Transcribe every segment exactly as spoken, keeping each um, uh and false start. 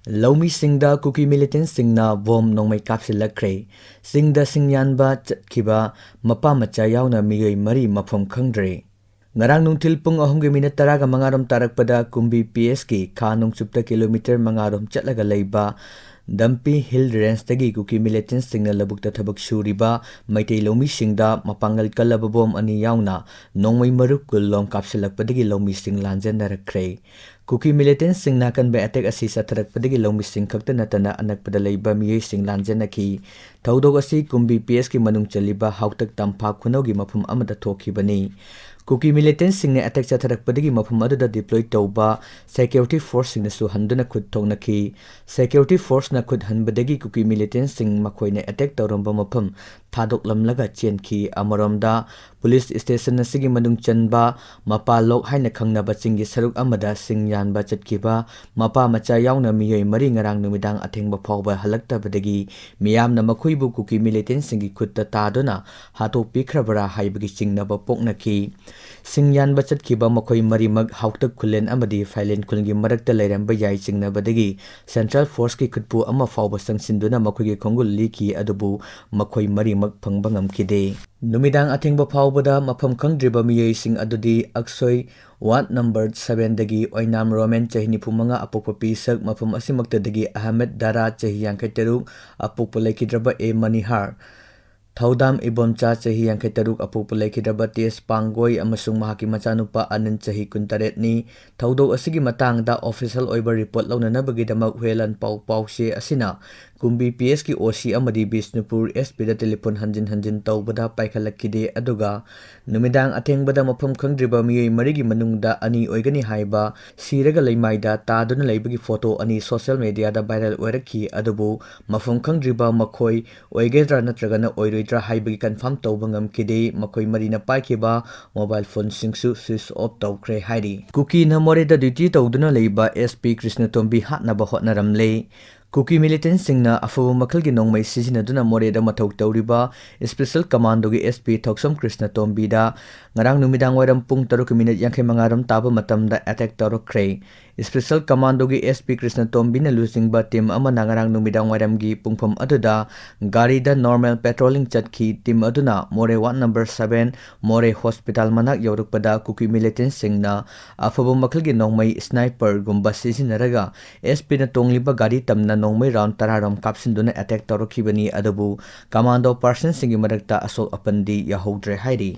ꯂꯧꯃꯤꯁꯤꯡꯗ ꯀꯨꯀꯤ ꯃꯤꯂꯤꯇꯦꯟꯁꯤꯡꯅ ꯕꯣꯝ ꯅꯣꯡꯃꯩ ꯀꯥꯞꯁꯤꯜꯂꯛꯈ꯭ꯔꯦ꯫ ꯆꯤꯡꯗ ꯁꯤꯡ ꯌꯥꯟꯕ ꯆꯠꯈꯤꯕ ꯃꯄꯥ ꯃꯆꯥ ꯌꯥꯎꯅ ꯃꯤꯑꯣꯏ ꯃꯔꯤ ꯃꯐꯝ ꯈꯪꯗ꯭ꯔꯦ꯫ ꯉꯔꯥꯡ ꯅꯨꯡꯊꯤꯜ ꯄꯨꯡ ꯑꯍꯨꯝꯒꯤ ꯃꯤꯅꯤꯠ ꯇꯔꯥꯒ ꯃꯉꯥꯔꯣꯝ ꯇꯥꯔꯛꯄꯗ ꯀꯨꯝꯕꯤ ꯄꯤ ꯑꯦꯁꯀꯤ ꯈꯥ ꯅꯣꯡꯆꯨꯞꯇ ꯀꯤꯂꯣꯃꯤꯇꯔ ꯃꯉꯥꯔꯣꯝ ꯆꯠꯂꯒ ꯂꯩꯕ ꯗꯝꯄꯤ ꯍꯤꯜ ꯔꯦꯟꯖꯇꯒꯤ ꯀꯨꯀꯤ ꯃꯤꯂꯤꯇꯦꯟꯁꯤꯡꯅ ꯂꯧꯕꯨꯛꯇ ꯊꯕꯛ ꯁꯨꯔꯤꯕ ꯃꯩꯇꯩ ꯂꯧꯃꯤꯁꯤꯡꯗ ꯃꯄꯥꯡꯒꯜ ꯀꯜꯂꯕ ꯕꯣꯝ ꯑꯅꯤ ꯌꯥꯎꯅ ꯅꯣꯡꯃꯩ ꯃꯔꯨ ꯀꯨꯟ ꯂꯣꯝ ꯀꯥꯞꯁꯤꯜꯂꯛꯄꯗꯒꯤ ꯂꯧꯃꯤꯁꯤꯡ ꯂꯥꯟꯖꯦꯟꯅꯔꯛꯈ꯭ꯔꯦ꯫ ꯀꯨꯀꯤ ꯃꯤꯂꯤꯇꯦꯟꯁꯤꯡꯅ ꯑꯀꯟꯕ ꯑꯦꯇꯦꯛ ꯑꯁꯤ ꯆꯠꯊꯔꯛꯄꯗꯒꯤ ꯂꯧꯃꯤꯁꯤꯡ ꯈꯛꯇ ꯅꯠꯇꯅ ꯑꯅꯛꯄꯗ ꯂꯩꯕ ꯃꯤꯑꯣꯏꯁꯤꯡ ꯂꯥꯟꯖꯦꯟꯅꯈꯤ꯫ ꯊꯧꯗꯣꯛ ꯑꯁꯤ ꯀꯨꯝꯕꯤ ꯄꯤ ꯑꯦꯁꯀꯤ ꯃꯅꯨꯡ ꯆꯜꯂꯤꯕ ꯍꯥꯎꯇꯛ ꯇꯝꯐꯥ ꯈꯨꯅꯧꯒꯤ ꯃꯐꯝ ꯑꯃꯗ ꯊꯣꯛꯈꯤꯕꯅꯤ꯫ ꯀꯨꯀꯤ ꯃꯤꯂꯤꯇꯦꯟꯁꯤꯡꯅ ꯑꯦꯇꯦꯛ ꯆꯠꯊꯔꯛꯄꯗꯒꯤ ꯃꯐꯝ ꯑꯗꯨꯗ ꯗꯤꯄ꯭ꯂꯣꯏ ꯇꯧꯕ ꯁꯦꯀ꯭ꯌꯨꯔꯤꯇꯤ ꯐꯣꯔꯁꯁꯤꯡꯅꯁꯨ ꯍꯟꯗꯨꯅ ꯈꯨꯠ ꯊꯣꯛꯅꯈꯤ꯫ ꯁꯦꯀ꯭ꯌꯨꯔꯤꯇꯤ ꯐꯣꯔꯁꯅ ꯈꯨꯠ ꯍꯟꯕꯗꯒꯤ ꯀꯨꯀꯤ ꯃꯤꯂꯤꯇꯦꯟꯁꯤꯡ ꯃꯈꯣꯏꯅ ꯑꯦꯇꯦꯛ ꯇꯧꯔꯝꯕ ꯃꯐꯝ ꯊꯥꯗꯣꯛꯂꯝꯂꯒ ꯆꯦꯟꯈꯤ꯫ ꯑꯃꯔꯣꯝꯗ, ꯄꯨꯂꯤꯁ ꯁ꯭ꯇꯦꯁꯟ ꯑꯁꯤꯒꯤ ꯃꯅꯨꯡ ꯆꯟꯕ ꯃꯄꯥ ꯂꯣꯛ ꯍꯥꯏꯅ ꯈꯪꯅꯕ ꯆꯤꯡꯒꯤ ꯁꯔꯨꯛ ꯑꯃꯗ ꯁꯤꯡ ꯌꯥꯟꯕ ꯆꯠꯈꯤꯕ ꯃꯄꯥ ꯃꯆꯥ ꯌꯥꯎꯅ ꯃꯤꯑꯣꯏ ꯃꯔꯤ ꯉꯔꯥꯡ ꯅꯨꯃꯤꯗꯥꯡ ꯑꯊꯦꯡꯕ ꯐꯥꯎꯕ ꯍꯜꯂꯛꯇꯕꯗꯒꯤ ꯃꯤꯌꯥꯝꯅ ꯃꯈꯣꯏꯕꯨ ꯀꯨꯀꯤ ꯃꯤꯂꯤꯇꯦꯟꯁꯤꯡꯒꯤ ꯈꯨꯠꯇ ꯇꯥꯗꯨꯅ ꯍꯥꯠꯇꯣꯛꯄꯤꯈ꯭ꯔꯕꯔꯥ ꯍꯥꯏꯕꯒꯤ ꯆꯤꯡꯅꯕ ꯄꯣꯛꯅꯈꯤ꯫ ꯁꯤꯡ ꯌꯥꯟꯕ ꯆꯠꯈꯤꯕ ꯃꯈꯣꯏ ꯃꯔꯤꯃꯛ ꯍꯥꯎꯇꯛ ꯈꯨꯂꯦꯟ ꯑꯃꯗꯤ ꯐꯥꯏꯂꯦꯟ ꯈꯨꯜꯒꯤ ꯃꯔꯛꯇ ꯂꯩꯔꯝꯕ ꯌꯥꯏ ꯆꯤꯡꯅꯕꯗꯒꯤ ꯁꯦꯟꯇ꯭ꯔꯦꯜ ꯐꯣꯔꯁꯀꯤ ꯈꯨꯠꯄꯨ ꯑꯃ ꯐꯥꯎꯕ ꯆꯪꯁꯤꯟꯗꯨꯅ ꯃꯈꯣꯏꯒꯤ ꯈꯣꯡꯒꯨꯜ ꯂꯤꯈꯤ, ꯑꯗꯨꯕꯨ ꯃꯈꯣꯏ ꯃꯔꯤꯃꯛ ꯐꯪꯕ ꯉꯝꯈꯤꯗꯦ꯫ ꯅꯨꯃꯤꯗꯥꯡ ꯑꯊꯦꯡꯕ ꯐꯥꯎꯕꯗ ꯃꯐꯝ ꯈꯪꯗ꯭ꯔꯤꯕ ꯃꯤꯑꯣꯏꯁꯤꯡ ꯑꯗꯨꯗꯤ ꯑꯛꯁꯣꯏ ꯋꯥꯔꯗ ꯅꯝꯕꯔ ꯁꯚꯦꯟꯗꯒꯤ ꯑꯣꯏꯅꯥꯝ ꯔꯣꯃꯦꯟ, ꯆꯍꯤ ꯅꯤꯐꯨ ꯃꯉꯥ, ꯑꯄꯣꯛꯄ ꯄꯤꯁꯛ, ꯃꯐꯝ ꯑꯁꯤꯃꯛꯇꯗꯒꯤ ꯑꯍꯃꯦꯗ ꯗꯥꯔꯥ, ꯆꯍꯤ ꯌꯥꯡꯈꯩ ꯇꯔꯨꯛ, ꯑꯄꯣꯛꯄ ꯂꯩꯈꯤꯗ꯭ꯔꯕ ꯑꯦ ꯃꯅꯤꯍꯥꯔ, ꯊꯧꯗꯥꯝ ꯏꯕꯣꯝꯆꯥ, ꯆꯍꯤ ꯌꯥꯡꯈꯩ ꯇꯔꯨꯛ, ꯑꯄꯣꯛꯄ ꯂꯩꯈꯤꯗ꯭ꯔꯕ ꯇꯦꯖ ꯄꯥꯡꯒꯣꯏ ꯑꯃꯁꯨꯡ ꯃꯍꯥꯛꯀꯤ ꯃꯆꯥꯅꯨꯄꯥ ꯑꯅꯟ, ꯆꯍꯤ ꯀꯨꯟꯇꯔꯦꯠꯅꯤ꯫ ꯊꯧꯗꯣꯛ ꯑꯁꯤꯒꯤ ꯃꯇꯥꯡꯗ ꯑꯣꯐꯤꯁꯤꯌꯦꯜ ꯑꯣꯏꯕ ꯔꯤꯄꯣꯔꯠ ꯂꯧꯅꯅꯕꯒꯤꯗꯃꯛ ꯍꯨꯌꯦꯂꯥꯟ ꯄꯥꯎ ꯄꯥꯎꯆꯦ ꯑꯁꯤꯅ ꯀꯨꯝꯕꯤ ꯄꯤ ꯑꯦꯁꯀꯤ ꯑꯣ ꯁꯤ ꯑꯃꯗꯤ ꯕꯤꯁꯅꯨꯄꯨꯔ ꯑꯦꯁ ꯄꯤꯗ ꯇꯦꯂꯤꯐꯣꯟ ꯍꯟꯖꯤꯟ ꯍꯟꯖꯤꯟ ꯇꯧꯕꯗ ꯄꯥꯏꯈꯠꯂꯛꯈꯤꯗꯦ, ꯑꯗꯨꯒ ꯅꯨꯃꯤꯗꯥꯡ ꯑꯊꯦꯡꯕꯗ ꯃꯐꯝ ꯈꯪꯗ꯭ꯔꯤꯕ ꯃꯤꯑꯣꯏ ꯃꯔꯤꯒꯤ ꯃꯅꯨꯡꯗ ꯑꯅꯤ ꯑꯣꯏꯒꯅꯤ ꯍꯥꯏꯕ ꯁꯤꯔꯒ ꯂꯩꯃꯥꯏꯗ ꯇꯥꯗꯨꯅ ꯂꯩꯕꯒꯤ ꯐꯣꯇꯣ ꯑꯅꯤ ꯁꯣꯁꯤꯌꯦꯜ ꯃꯤꯗꯤꯌꯥꯗ ꯚꯥꯏꯔꯦꯜ ꯑꯣꯏꯔꯛꯈꯤ꯫ ꯑꯗꯨꯕꯨ ꯃꯐꯝ ꯈꯪꯗ꯭ꯔꯤꯕ ꯃꯈꯣꯏ ꯑꯣꯏꯒꯗ꯭ꯔꯥ ꯅꯠꯇ꯭ꯔꯒꯅ ꯑꯣꯏꯔꯣꯏꯗ꯭ꯔꯥ ꯍꯥꯏꯕꯒꯤ ꯀꯟꯐꯥꯔꯝ ꯇꯧꯕ ꯉꯝꯈꯤꯗꯦ꯫ ꯃꯈꯣꯏ ꯃꯔꯤꯅ ꯄꯥꯏꯈꯤꯕ ꯃꯣꯕꯥꯏꯜ ꯐꯣꯟꯁꯤꯡꯁꯨ ꯁ꯭ꯋꯤꯆ ꯑꯣꯐ ꯇꯧꯈ꯭ꯔꯦ ꯍꯥꯏꯔꯤ꯫ ꯀꯨꯀꯤꯅ ꯃꯣꯔꯦꯗ ꯗ꯭ꯌꯨꯇꯤ ꯇꯧꯗꯨꯅ ꯂꯩꯕ ꯑꯦꯁ ꯄꯤ ꯀ꯭ꯔꯤꯁꯅꯇꯣꯝꯕꯤ ꯍꯥꯠꯅꯕ ꯍꯣꯠꯅꯔꯝꯂꯦ꯫ ꯀꯨꯀꯤ ꯃꯤꯂꯤꯇꯦꯟꯠꯁꯤꯡꯅ ꯑꯐꯕ ꯃꯈꯜꯒꯤ ꯅꯣꯡꯃꯩ ꯁꯤꯖꯤꯟꯅꯗꯨꯅ ꯃꯣꯔꯦꯗ ꯃꯊꯧ ꯇꯧꯔꯤꯕ ꯁ꯭ꯄꯦꯁꯦꯜ ꯀꯃꯥꯟꯗꯣꯒꯤ ꯑꯦꯁ ꯄꯤ ꯊꯣꯛꯆꯣꯝ ꯀ꯭ꯔꯤꯁꯅꯇꯣꯝꯕꯤꯗ ꯉꯔꯥꯡ ꯅꯨꯃꯤꯗꯥꯡ ꯋꯥꯏꯔꯝ ꯄꯨꯡ ꯇꯔꯨꯛꯀꯤ ꯃꯤꯅꯤꯠ ꯌꯥꯡꯈꯩ ꯃꯉꯥꯔꯣꯝ ꯇꯥꯕ ꯃꯇꯝꯗ ꯑꯦꯇꯦꯛ ꯇꯧꯔꯛꯈ꯭ꯔꯦ꯫ ꯁ꯭ꯄꯦꯁꯦꯜ ꯀꯃꯥꯟꯗꯣꯒꯤ ꯑꯦꯁ ꯄꯤ ꯀ꯭ꯔꯤꯁꯅꯇꯣꯝꯕꯤꯅ ꯂꯨꯆꯤꯡꯕ ꯇꯤꯝ ꯑꯃꯅ ꯉꯔꯥꯡ ꯅꯨꯃꯤꯗꯥꯡ ꯋꯥꯏꯔꯝꯒꯤ ꯄꯨꯡꯐꯝ ꯑꯗꯨꯗ ꯒꯥꯔꯤꯗ ꯅꯣꯔꯃꯦꯜ ꯄꯦꯇ꯭ꯔꯣꯂꯤꯡ ꯆꯠꯈꯤ꯫ ꯇꯤꯝ ꯑꯗꯨꯅ ꯃꯣꯔꯦ ꯋꯥꯔꯗ ꯅꯝꯕꯔ ꯁꯚꯦꯟ ꯃꯣꯔꯦ ꯍꯣꯁꯄꯤꯇꯥꯜ ꯃꯅꯥꯛ ꯌꯧꯔꯛꯄꯗ ꯀꯨꯀꯤ ꯃꯤꯂꯤꯇꯦꯟꯠꯁꯤꯡꯅ ꯑꯐꯕ ꯃꯈꯜꯒꯤ ꯅꯣꯡꯃꯩ ꯁ꯭ꯅꯥꯏꯄꯔꯒꯨꯝꯕ ꯁꯤꯖꯤꯟꯅꯔꯒ ꯑꯦꯁ ꯄꯤꯅ ꯇꯣꯡꯂꯤꯕ ꯒꯥꯔꯤ ꯇꯝꯅ ꯅꯣꯡꯃꯩ ꯔꯥꯎꯟ ꯇꯔꯥꯔꯣꯝ ꯀꯥꯞꯁꯤꯟꯗꯨꯅ ꯑꯦꯇꯦꯛ ꯇꯧꯔꯛꯈꯤꯕꯅꯤ꯫ ꯑꯗꯨꯕꯨ ꯀꯃꯥꯟꯗꯣ ꯄꯥꯔꯁꯟꯁꯤꯡꯒꯤ ꯃꯔꯛꯇ ꯑꯁꯣꯛ ꯑꯄꯟꯗꯤ ꯌꯥꯎꯍꯧꯗ꯭ꯔꯦ ꯍꯥꯏꯔꯤ꯫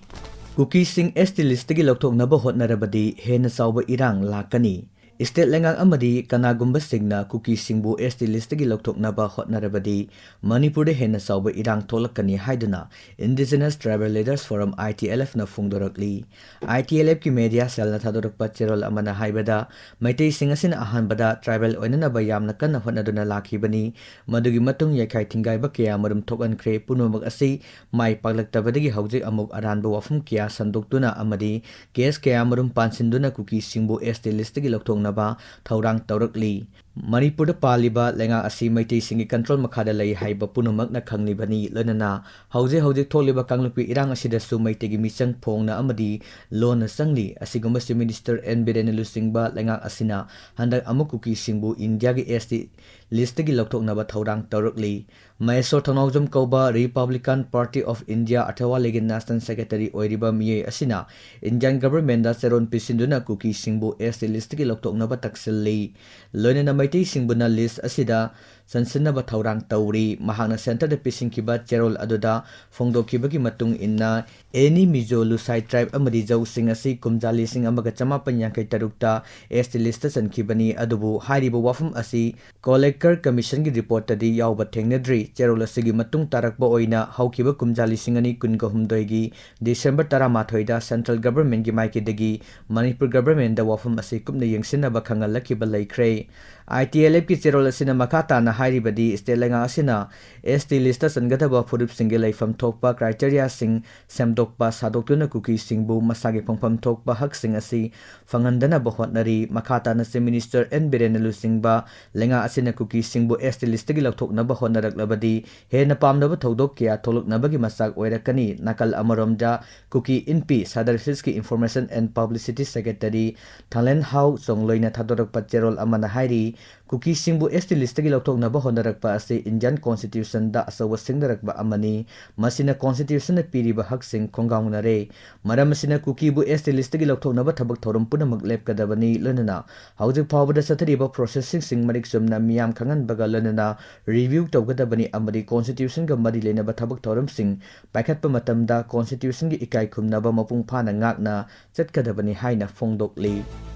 ꯀꯨꯀꯤꯁꯤꯡ ꯑꯦꯁ ꯇꯤ ꯂꯤꯁ꯭ꯠꯇꯒꯤ ꯂꯧꯊꯣꯛꯅꯕ ꯍꯣꯠꯅꯔꯕꯗꯤ ꯍꯦꯟꯅ ꯆꯥꯎꯕ ꯏꯔꯥꯡ ꯂꯥꯛꯀꯅꯤ꯫ ꯁ꯭ꯇꯦꯠ ꯂꯩꯉꯥꯛ ꯑꯃꯗꯤ ꯀꯅꯥꯒꯨꯝꯕꯁꯤꯡꯅ ꯀꯨꯀꯤꯁꯤꯡꯕꯨ ꯑꯦꯁ ꯇꯤ ꯂꯤꯁ꯭ꯠꯇꯒꯤ ꯂꯧꯊꯣꯛꯅꯕ ꯍꯣꯠꯅꯔꯕꯗꯤ ꯃꯅꯤꯄꯨꯔꯗ ꯍꯦꯟꯅ ꯆꯥꯎꯕ ꯏꯔꯥꯡ ꯊꯣꯛꯂꯛꯀꯅꯤ ꯍꯥꯏꯗꯨꯅ Indigenous Tribal Leaders Forum, I T L F ꯅ ꯐꯣꯡꯗꯣꯔꯛꯂꯤ꯫ I T L F ꯀꯤ ꯃꯦꯗꯤꯌꯥ ꯁꯦꯜꯅ ꯊꯥꯗꯣꯔꯛꯄ ꯆꯦꯔꯣꯜ ꯑꯃꯅ ꯍꯥꯏꯕꯗ, ꯃꯩꯇꯩꯁꯤꯡ ꯑꯁꯤꯅ ꯑꯍꯥꯟꯕꯗ ꯇ꯭ꯔꯥꯏꯕꯦꯜ ꯑꯣꯏꯅꯅꯕ ꯌꯥꯝꯅ ꯀꯟꯅ ꯍꯣꯠꯅꯗꯨꯅ ꯂꯥꯛꯈꯤꯕꯅꯤ꯫ ꯃꯗꯨꯒꯤ ꯃꯇꯨꯡ ꯌꯩꯈꯥꯏ ꯊꯤꯡꯒꯥꯏꯕ ꯀꯌꯥꯃꯔꯨꯝ ꯊꯣꯛꯍꯟꯈ꯭ꯔꯦ꯫ ꯄꯨꯝꯅꯃꯛ ꯑꯁꯤ ꯃꯥꯏ ꯄꯥꯛꯂꯛꯇꯕꯗꯒꯤ ꯍꯧꯖꯤꯛ ꯑꯃꯨꯛ ꯑꯔꯥꯟꯕ ꯋꯥꯐꯝ ꯀꯌꯥ ꯁꯟꯗꯣꯛꯇꯨꯅ ꯑꯃꯗꯤ ꯀꯦꯁ ꯀꯌꯥꯃꯔꯨꯝ ꯄꯥꯟꯁꯤꯟꯗꯨꯅ ꯀꯨꯀꯤꯁꯤꯡꯕꯨ ꯑꯦꯁ ꯇꯤ ꯂꯤꯁ꯭ꯠꯇꯒꯤ ꯂꯧꯊꯣꯛꯅꯕ ꯊꯧꯔꯥꯡ ꯇꯧꯔꯛꯂꯤ꯫ ꯃꯅꯤꯄꯨꯔꯗ ꯄꯥꯜꯂꯤꯕ ꯂꯩꯉꯥꯛ ꯑꯁꯤ ꯃꯩꯇꯩꯁꯤꯡꯒꯤ ꯀꯟꯇ꯭ꯔꯣꯜ ꯃꯈꯥꯗ ꯂꯩ ꯍꯥꯏꯕ ꯄꯨꯝꯅꯃꯛꯅ ꯈꯪꯂꯤꯕꯅꯤ꯫ ꯂꯣꯏꯅꯅ ꯍꯧꯖꯤꯛ ꯍꯧꯖꯤꯛ ꯊꯣꯛꯂꯤꯕ ꯀꯥꯡꯂꯨꯞꯀꯤ ꯏꯔꯥꯡ ꯑꯁꯤꯗꯁꯨ ꯃꯩꯇꯩꯒꯤ ꯃꯤꯆꯪ ꯐꯣꯡꯅ ꯑꯃꯗꯤ ꯂꯣꯟꯅ ꯆꯪꯂꯤ꯫ ꯑꯁꯤꯒꯨꯝꯕ ꯆꯤꯐ ꯃꯤꯅꯤꯁꯇꯔ ꯑꯦꯟ ꯕꯤꯔꯦꯟꯅ ꯂꯨꯆꯤꯡꯕ ꯂꯩꯉꯥꯛ ꯑꯁꯤꯅ ꯍꯟꯗꯛ ꯑꯃꯨꯛ ꯀꯨꯀꯤꯁꯤꯡꯕꯨ ꯏꯟꯗꯤꯌꯥꯒꯤ ꯑꯦꯁ ꯇꯤ ꯂꯤꯁ꯭ꯠꯇꯒꯤ ꯂꯧꯊꯣꯛꯅꯕ ꯊꯧꯔꯥꯡ ꯇꯧꯔꯛꯂꯤ꯫ ꯃꯍꯦꯁꯣꯔ ꯊꯧꯅꯥꯎꯖꯝ ꯀꯧꯕ Republican Party of India ꯑꯊꯋꯥꯂꯤꯒꯤ ꯅꯦꯁꯅꯦꯜ ꯁꯦꯀ꯭ꯔꯦꯇꯔꯤ ꯑꯣꯏꯔꯤꯕ ꯃꯤꯑꯣꯏ ꯑꯁꯤꯅ ꯏꯟꯗꯤꯌꯥꯟ ꯒꯚꯔꯟꯃꯦꯟꯠꯗ ꯆꯦꯔꯣꯜ ꯄꯤꯁꯤꯟꯗꯨꯅ ꯀꯨꯀꯤꯁꯤꯡꯕꯨ ꯑꯦꯁ ꯇꯤ ꯂꯤꯁ꯭ꯠꯇꯒꯤ ꯂꯧꯊꯣꯛꯅꯕ ꯇꯛꯁꯤꯜꯂꯤ꯫ ꯂꯣꯏꯅꯅ ꯃꯩꯇꯩꯁꯤꯡꯕꯨꯅ ꯂꯤꯁ꯭ꯠ ꯑꯁꯤꯗ ꯆꯟꯁꯤꯟꯅꯕ ꯊꯧꯔꯥꯡ ꯇꯧꯔꯤ꯫ ꯃꯍꯥꯛꯅ ꯁꯦꯟꯇꯔꯗ ꯄꯤꯁꯤꯟꯈꯤꯕ ꯆꯦꯔꯣꯜ ꯑꯗꯨꯗ ꯐꯣꯡꯗꯣꯛꯈꯤꯕꯒꯤ ꯃꯇꯨꯡ ꯏꯟꯅ, ꯑꯦꯅꯤ ꯃꯤꯖꯣ ꯂꯨꯁꯥꯏ ꯇ꯭ꯔꯥꯏꯕ ꯑꯃꯗꯤ ꯖꯧꯁꯤꯡ ꯑꯁꯤ ꯀꯨꯝꯖꯥ ꯂꯤꯁꯤꯡ ꯑꯃꯒ ꯆꯃꯥꯄꯟ ꯌꯥꯡꯈꯩ ꯇꯔꯨꯛꯇ ꯑꯦꯁ ꯇꯤ ꯂꯤꯁ꯭ꯠꯇ ꯆꯟꯈꯤꯕꯅꯤ꯫ ꯑꯗꯨꯕꯨ ꯍꯥꯏꯔꯤꯕ ꯋꯥꯐꯝ ꯑꯁꯤ ꯀꯣꯂꯦꯀꯔ ꯀꯃꯤꯁꯟꯒꯤ ꯔꯤꯄꯣꯔꯠꯇꯗꯤ ꯌꯥꯎꯕ ꯊꯦꯡꯅꯗ꯭ꯔꯤ꯫ ꯆꯦꯔꯣꯜ ꯑꯁꯤꯒꯤ ꯃꯇꯨꯡ ꯇꯥꯔꯛꯄ ꯑꯣꯏꯅ ꯍꯧꯈꯤꯕ ꯀꯨꯝꯖꯥ ꯂꯤꯁꯤꯡ ꯑꯅꯤ ꯀꯨꯟꯒ ꯍꯨꯝꯗꯣꯏꯒꯤ ꯗꯤꯁꯦꯝꯕꯔ ꯇꯔꯥꯃꯥꯊꯣꯏꯗ ꯁꯦꯟꯇ꯭ꯔꯦꯜ ꯒꯚꯔꯟꯃꯦꯟꯠꯀꯤ ꯃꯥꯏꯀꯩꯗꯒꯤ ꯃꯅꯤꯄꯨꯔ ꯒꯚꯔꯟꯃꯦꯟꯠꯗ ꯋꯥꯐꯝ ꯑꯁꯤ ꯀꯨꯞꯅ ꯌꯦꯡꯁꯤꯟꯅꯕ ꯈꯪꯍꯜꯂꯛꯈꯤꯕ ꯂꯩꯈ꯭ꯔꯦ꯫ I T L F ꯀꯤ ꯆꯦꯔꯣꯜ ꯑꯁꯤꯅ ꯃꯈꯥ ꯇꯥꯅ ꯍꯥꯏꯔꯤꯕꯗꯤ state ꯂꯩꯉꯥꯛ ꯑꯁꯤꯅ S T list ꯆꯟꯒꯗꯕ ꯐꯨꯔꯨꯞꯁꯤꯡꯒꯤ ꯂꯩꯐꯝ ꯊꯣꯛꯄ criteriaꯁꯤꯡ ꯁꯦꯝꯗꯣꯛꯄ ꯁꯥꯗꯣꯛꯇꯨꯅ ꯀꯨꯀꯤꯁꯤꯡꯕꯨ ꯃꯁꯥꯒꯤ ꯐꯪꯐꯝ ꯊꯣꯛꯄ ꯍꯛꯁꯤꯡ ꯑꯁꯤ ꯐꯪꯍꯟꯗꯅꯕ ꯍꯣꯠꯅꯔꯤ꯫ ꯃꯈꯥ ꯇꯥꯅ Chief Minister N ꯕꯤꯔꯦꯟꯅ ꯂꯨꯆꯤꯡꯕ ꯂꯩꯉꯥꯛ ꯑꯁꯤꯅ ꯀꯨꯀꯤꯁꯤꯡꯕꯨ S T listꯇꯒꯤ ꯂꯧꯊꯣꯛꯅꯕ ꯍꯣꯠꯅꯔꯛꯂꯕꯗꯤ ꯍꯦꯟꯅ ꯄꯥꯝꯅꯕ ꯊꯧꯗꯣꯛ ꯀꯌꯥ ꯊꯣꯛꯂꯛꯅꯕꯒꯤ ꯃꯆꯥꯛ ꯑꯣꯏꯔꯛꯀꯅꯤ꯫ ꯅꯥꯀꯜ ꯑꯃꯔꯣꯝꯗ ꯀꯨꯀꯤ ꯏꯟꯄꯤ Sadar Hillsꯀꯤ Information and Publicity Secretary ꯊꯥꯡꯂꯦꯟ ꯍꯥꯎ ꯆꯣꯡꯂꯣꯏꯅ ꯊꯥꯗꯣꯔꯛꯄ ꯆꯦꯔꯣꯜ ꯑꯃꯅ ꯍꯥꯏꯔꯤ, ꯀꯨꯀꯤꯁꯤꯡꯕꯨ S T listꯇꯒꯤ ꯂꯧꯊꯣꯛꯅꯕ ꯍꯣꯠꯅꯔꯛꯄ ꯑꯁꯤ Indian Constitutionꯗ ꯑꯆꯧꯕ ꯁꯤꯡꯅꯔꯛꯄ ꯑꯃꯅꯤ꯫ ꯃꯁꯤꯅ Constitutionꯅ ꯄꯤꯔꯤꯕ ꯍꯛꯁꯤꯡ ꯈꯣꯡꯒꯥꯎꯅꯔꯦ꯫ ꯃꯔꯝ ꯑꯁꯤꯅ ꯀꯨꯀꯤꯕꯨ S T listꯇꯒꯤ ꯂꯧꯊꯣꯛꯅꯕ ꯊꯕꯛ ꯊꯧꯔꯝ ꯄꯨꯝꯅꯃꯛ ꯂꯦꯞꯀꯗꯕꯅꯤ꯫ ꯂꯣꯏꯅꯅ ꯍꯧꯖꯤꯛ ꯐꯥꯎꯕꯗ ꯆꯠꯊꯔꯤꯕ processꯁꯤꯡ ꯃꯔꯤꯛ ꯆꯨꯝꯅ ꯃꯤꯌꯥꯝ ꯈꯪꯍꯟꯕꯒ ꯂꯣꯏꯅꯅ review ꯇꯧꯒꯗꯕꯅꯤ ꯑꯃꯗꯤ Constitutionꯒ ꯃꯔꯤ ꯂꯩꯅꯕ ꯊꯕꯛ ꯊꯧꯔꯝꯁꯤꯡ ꯄꯥꯏꯈꯠꯄ ꯃꯇꯝꯗ Constitutionꯒꯤ ꯏꯀꯥꯏ ꯈꯨꯝꯅꯕ ꯃꯄꯨꯡ ꯐꯥꯅ ꯉꯥꯛꯅ ꯆꯠꯀꯗꯕꯅꯤ ꯍꯥꯏꯅ ꯐꯣꯡꯗꯣꯛꯂꯤ꯫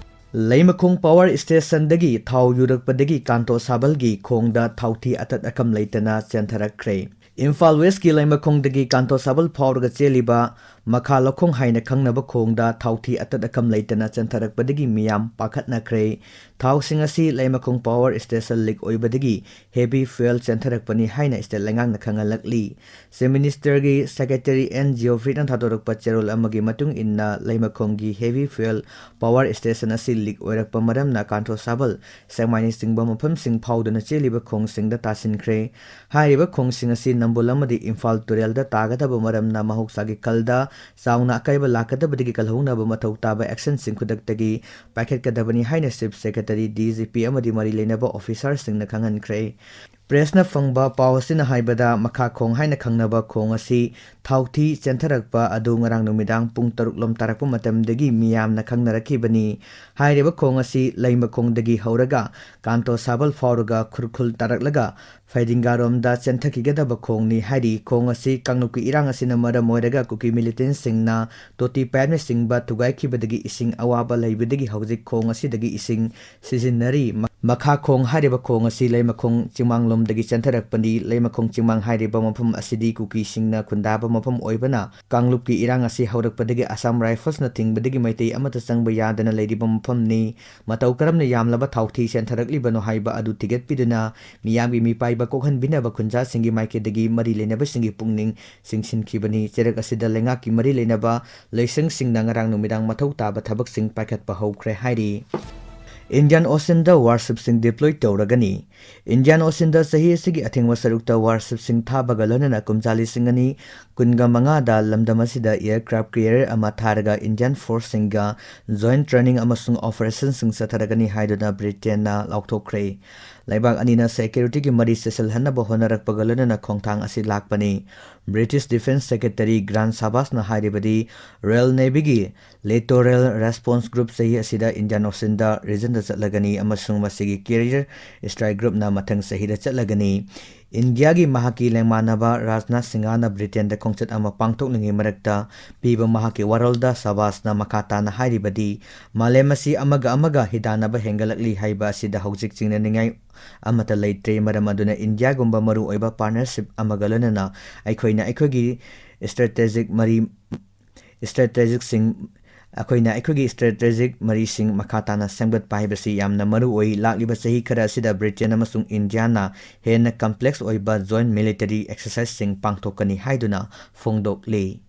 ꯂꯩꯃꯈꯣꯡ Power Stationꯗꯒꯤ ꯊꯥꯎ ꯌꯨꯔꯛꯄꯗꯒꯤ ꯀꯥꯟꯇꯣ ꯁꯥꯕꯜꯒꯤ ꯈꯣꯡꯗ ꯊꯥꯎꯊꯤ ꯑꯇꯠ ꯑꯀꯝ ꯂꯩꯇꯅ ꯆꯦꯟꯊꯔꯛꯈ꯭ꯔꯦ꯫ ꯏꯝꯐꯥꯜ Westꯀꯤ ꯂꯩꯃꯈꯣꯡꯗꯒꯤ ꯀꯥꯟꯇꯣ ꯁꯥꯕꯜ ꯐꯥꯎꯔꯒ ꯆꯦꯜꯂꯤꯕ ꯃꯈꯥ ꯂꯧꯈꯣꯡ ꯍꯥꯏꯅ ꯈꯪꯅꯕ ꯈꯣꯡꯗ ꯊꯥꯎꯊꯤ ꯑꯇꯠ ꯑꯀꯝ ꯂꯩꯇꯅ ꯆꯦꯟꯊꯔꯛꯄꯗꯒꯤ ꯃꯤꯌꯥꯝ ꯄꯥꯈꯠꯅꯈ꯭ꯔꯦ꯫ ꯊꯥꯎꯁꯤꯡ ꯑꯁꯤ ꯂꯩꯃꯈꯣꯡ Power Station leak ꯑꯣꯏꯕꯗꯒꯤ heavy fuel ꯆꯦꯟꯊꯔꯛꯄꯅꯤ ꯍꯥꯏꯅ state ꯂꯩꯉꯥꯛꯅ ꯈꯪꯍꯜꯂꯛꯂꯤ꯫ Chief Ministerꯒꯤ Secretary N Geoffreyꯅ ꯊꯥꯗꯣꯔꯛꯄ ꯆꯦꯔꯣꯜ ꯑꯃꯒꯤ ꯃꯇꯨꯡ ꯏꯟꯅ, ꯂꯩꯃꯈꯣꯡꯒꯤ heavy fuel power station ꯑꯁꯤ leak ꯑꯣꯏꯔꯛꯄ ꯃꯔꯝꯅ ꯀꯥꯟꯇꯣ ꯁꯥꯕꯜ, ꯁꯦꯛꯃꯥꯏꯅꯆꯤꯡꯕ ꯃꯐꯝꯁꯤꯡ ꯐꯥꯎꯗꯨꯅ ꯆꯦꯜꯂꯤꯕ ꯈꯣꯡꯁꯤꯡꯗ ꯇꯥꯁꯤꯟꯈ꯭ꯔꯦ꯫ ꯍꯥꯏꯔꯤꯕ ꯈꯣꯡꯁꯤꯡ ꯑꯁꯤ ꯅꯝꯕꯨꯜ ꯑꯃꯗꯤ ꯏꯝꯐꯥꯜ ꯇꯨꯔꯦꯜꯗ ꯇꯥꯒꯗꯕ ꯃꯔꯝꯅ ꯃꯍꯧꯁꯥꯒꯤ ꯈꯜꯗ ꯆꯥꯎꯅ ꯑꯀꯥꯏꯕ ꯂꯥꯛꯀꯗꯕꯗꯒꯤ ꯀꯜꯍꯧꯅꯕ ꯃꯊꯧ ꯇꯥꯕ actionꯁꯤꯡ ꯈꯨꯗꯛꯇꯒꯤ ꯄꯥꯏꯈꯠꯀꯗꯕꯅꯤ ꯍꯥꯏꯅ Chief Secretary, DGP ꯑꯃꯗꯤ ꯃꯔꯤ ꯂꯩꯅꯕ officerꯁꯤꯡꯅ ꯈꯪꯍꯟꯈ꯭ꯔꯦ꯫ Pressꯅ ꯐꯪꯕ ꯄꯥꯎ ꯑꯁꯤꯅ ꯍꯥꯏꯕꯗ, ꯃꯈꯥ ꯈꯣꯡ ꯍꯥꯏꯅ ꯈꯪꯅꯕ ꯈꯣꯡ ꯑꯁꯤ ꯊꯥꯎꯊꯤ ꯆꯦꯟꯊꯔꯛꯄ ꯑꯗꯨ ꯉꯔꯥꯡ ꯅꯨꯃꯤꯗꯥꯡ ꯄꯨꯡ ꯇꯔꯨꯛ ꯂꯣꯝ ꯇꯥꯔꯛꯄ ꯃꯇꯝꯗꯒꯤ ꯃꯤꯌꯥꯝꯅ ꯈꯪꯅꯔꯛꯈꯤꯕꯅꯤ꯫ ꯍꯥꯏꯔꯤꯕ ꯈꯣꯡ ꯑꯁꯤ ꯂꯩꯃꯈꯣꯡꯗꯒꯤ ꯍꯧꯔꯒ ꯀꯥꯟꯇꯣ ꯁꯥꯕꯜ ꯐꯥꯎꯔꯒ ꯈꯨꯔꯈꯨꯜ ꯇꯥꯔꯛꯂꯒ ꯐꯩꯗꯤꯡꯒꯥꯔꯣꯝꯗ ꯆꯦꯟꯊꯈꯤꯒꯗꯕ ꯈꯣꯡꯅꯤ ꯍꯥꯏꯔꯤ꯫ ꯈꯣꯡ ꯑꯁꯤ ꯀꯥꯡꯂꯨꯞꯀꯤ ꯏꯔꯥꯡ ꯑꯁꯤꯅ ꯃꯔꯝ ꯑꯣꯏꯔꯒ ꯀꯨꯀꯤ militantꯁꯤꯡꯅ ꯇꯣꯇꯤ pipeꯅꯆꯤꯡꯕ ꯊꯨꯒꯥꯏꯈꯤꯕꯗꯒꯤ ꯏꯁꯤꯡ ꯑꯋꯥꯕ ꯂꯩꯕꯗꯒꯤ ꯍꯧꯖꯤꯛ ꯈꯣꯡ ꯑꯁꯤꯗꯒꯤ ꯏꯁꯤꯡ ꯁꯤꯖꯤꯟꯅꯔꯤ꯫ ꯃꯈꯥꯈꯣꯡ ꯍꯥꯏꯔꯤꯕ ꯈꯣꯡ ꯑꯁꯤ ꯂꯩꯃꯈꯣꯡ ꯆꯤꯡꯃꯥꯡꯂꯣꯝꯗꯒꯤ ꯆꯦꯟꯊꯔꯛꯄꯅꯤ꯫ ꯂꯩꯃꯈꯣꯡ ꯆꯤꯡꯃꯥꯡ ꯍꯥꯏꯔꯤꯕ ꯃꯐꯝ ꯑꯁꯤꯗꯤ ꯀꯨꯀꯤꯁꯤꯡꯅ ꯈꯨꯟꯗꯥꯕ ꯃꯐꯝ ꯑꯣꯏꯕꯅ, ꯀꯥꯡꯂꯨꯞꯀꯤ ꯏꯔꯥꯡ ꯑꯁꯤ ꯍꯧꯔꯛꯄꯗꯒꯤ ꯑꯁꯥꯝ ꯔꯥꯏꯐꯜꯁꯅ ꯊꯤꯡꯕꯗꯒꯤ ꯃꯩꯇꯩ ꯑꯃꯠꯇ ꯆꯪꯕ ꯌꯥꯗꯅ ꯂꯩꯔꯤꯕ ꯃꯐꯝꯅꯤ꯫ ꯃꯇꯧ ꯀꯔꯝꯅ ꯌꯥꯝꯂꯕ ꯊꯥꯎꯊꯤ ꯆꯦꯟꯊꯔꯛꯂꯤꯕꯅꯣ ꯍꯥꯏꯕ ꯑꯗꯨ ꯊꯤꯒꯠꯄꯤꯗꯨꯅ, ꯃꯤꯌꯥꯝꯒꯤ ꯃꯤꯄꯥꯏꯕ ꯀꯣꯛꯍꯟꯕꯤꯅꯕ ꯈꯨꯟꯖꯥꯁꯤꯡꯒꯤ ꯃꯥꯏꯀꯩꯗꯒꯤ ꯃꯔꯤ ꯂꯩꯅꯕꯁꯤꯡꯒꯤ ꯄꯨꯛꯅꯤꯡ ꯆꯤꯡꯁꯤꯟꯈꯤꯕꯅꯤ꯫ ꯆꯩꯔꯛ ꯑꯁꯤꯗ ꯂꯩꯉꯥꯛꯀꯤ ꯃꯔꯤ ꯂꯩꯅꯕ ꯂꯣꯏꯁꯪꯁꯤꯡꯅ ꯉꯔꯥꯡ ꯅꯨꯃꯤꯗꯥꯡ ꯃꯊꯧ ꯇꯥꯕ ꯊꯕꯛꯁꯤꯡ ꯄꯥꯏꯈꯠꯄ ꯍꯧꯈ꯭ꯔꯦ ꯍꯥꯏꯔꯤ꯫ Indian Oceanꯗ warshipꯁꯤꯡ deploy ꯇꯧꯔꯒꯅꯤ꯫ Indian Oceanꯗ ꯆꯍꯤ ꯑꯁꯤꯒꯤ ꯑꯊꯦꯡꯕ ꯁꯔꯨꯛꯇ warshipꯁꯤꯡ ꯊꯥꯕꯒ ꯂꯣꯏꯅꯅ ꯀꯨꯝꯖꯥ ꯂꯤꯁꯤꯡ ꯑꯅꯤ ꯀꯨꯟꯒ ꯃꯉꯥꯗ ꯂꯝꯗꯝ ꯑꯁꯤꯗ aircraft carrier ꯑꯃ ꯊꯥꯔꯒ Indian forceꯁꯤꯡꯒ joint training ꯑꯃꯁꯨꯡ operationꯁꯤꯡ ꯆꯠꯊꯔꯒꯅꯤ ꯍꯥꯏꯗꯨꯅ ꯕ꯭ꯔꯤꯇꯦꯟꯅ ꯂꯥꯎꯊꯣꯛꯈ꯭ꯔꯦ꯫ ꯂꯩꯕꯥꯛ ꯑꯅꯤꯅ securityꯒꯤ ꯃꯔꯤ ꯆꯦꯠꯁꯤꯜꯍꯟꯅꯕ ꯍꯣꯠꯅꯔꯛꯄꯒ ꯂꯣꯏꯅꯅ ꯈꯣꯡꯊꯥꯡ ꯑꯁꯤ ꯂꯥꯛꯄꯅꯤ꯫ British Defence Secretary Grant Shahbazꯅ ꯍꯥꯏꯔꯤꯕꯗꯤ, Royal Navyꯒꯤ Littoral Response Group ꯆꯍꯤ ꯑꯁꯤꯗ Indian Oceanꯗ regionꯗ ꯆꯠꯂꯒꯅꯤ ꯑꯃꯁꯨꯡ ꯃꯁꯤꯒꯤ carrier strike groupꯅ ꯃꯊꯪ ꯆꯍꯤꯗ ꯆꯠꯂꯒꯅꯤ꯫ ꯏꯟꯗꯤꯌꯥꯒꯤ ꯃꯍꯥꯛꯀꯤ ꯂꯦꯡꯃꯥꯟꯅꯕ ꯔꯥꯖꯅꯥꯊ ꯁꯤꯡꯍꯅ ꯕ꯭ꯔꯤꯇꯦꯟꯗ ꯈꯣꯡꯆꯠ ꯑꯃ ꯄꯥꯡꯊꯣꯛꯂꯤꯉꯩ ꯃꯔꯛꯇ ꯄꯤꯕ ꯃꯍꯥꯛꯀꯤ ꯋꯥꯔꯣꯜꯗ ꯁꯍꯕꯥꯖꯅ ꯃꯈꯥ ꯇꯥꯅ ꯍꯥꯏꯔꯤꯕꯗꯤ, ꯃꯥꯂꯦꯝ ꯑꯁꯤ ꯑꯃꯒ ꯑꯃꯒ ꯍꯤꯗꯥꯟꯅꯕ ꯍꯦꯟꯒꯠꯂꯛꯂꯤ ꯍꯥꯏꯕ ꯑꯁꯤꯗ ꯍꯧꯖꯤꯛ ꯆꯤꯡꯅꯅꯤꯡꯉꯥꯏ ꯑꯃꯠꯇ ꯂꯩꯇ꯭ꯔꯦ꯫ ꯃꯔꯝ ꯑꯗꯨꯅ ꯏꯟꯗꯤꯌꯥꯒꯨꯝꯕ ꯃꯔꯨꯑꯣꯏꯕ partnership ꯑꯃꯒ ꯂꯣꯏꯅꯅ ꯑꯩꯈꯣꯏꯅ ꯑꯩꯈꯣꯏꯒꯤ strategic ꯃꯔꯤ strategicꯁꯤꯡ, ꯑꯩꯈꯣꯏꯅ ꯑꯩꯈꯣꯏꯒꯤ strategic ꯃꯔꯤꯁꯤꯡ ꯃꯈꯥ ꯇꯥꯅ ꯁꯦꯝꯒꯠꯄ ꯍꯥꯏꯕꯁꯤ ꯌꯥꯝꯅ ꯃꯔꯨ ꯑꯣꯏ꯫ ꯂꯥꯛꯂꯤꯕ ꯆꯍꯤ ꯈꯔ ꯑꯁꯤꯗ ꯕ꯭ꯔꯤꯇꯦꯟ ꯑꯃꯁꯨꯡ ꯏꯟꯗꯤꯌꯥꯅ ꯍꯦꯟꯅ complex ꯑꯣꯏꯕ joint military exerciseꯁꯤꯡ ꯄꯥꯡꯊꯣꯛꯀꯅꯤ ꯍꯥꯏꯗꯨꯅ ꯐꯣꯡꯗꯣꯛꯂꯤ꯫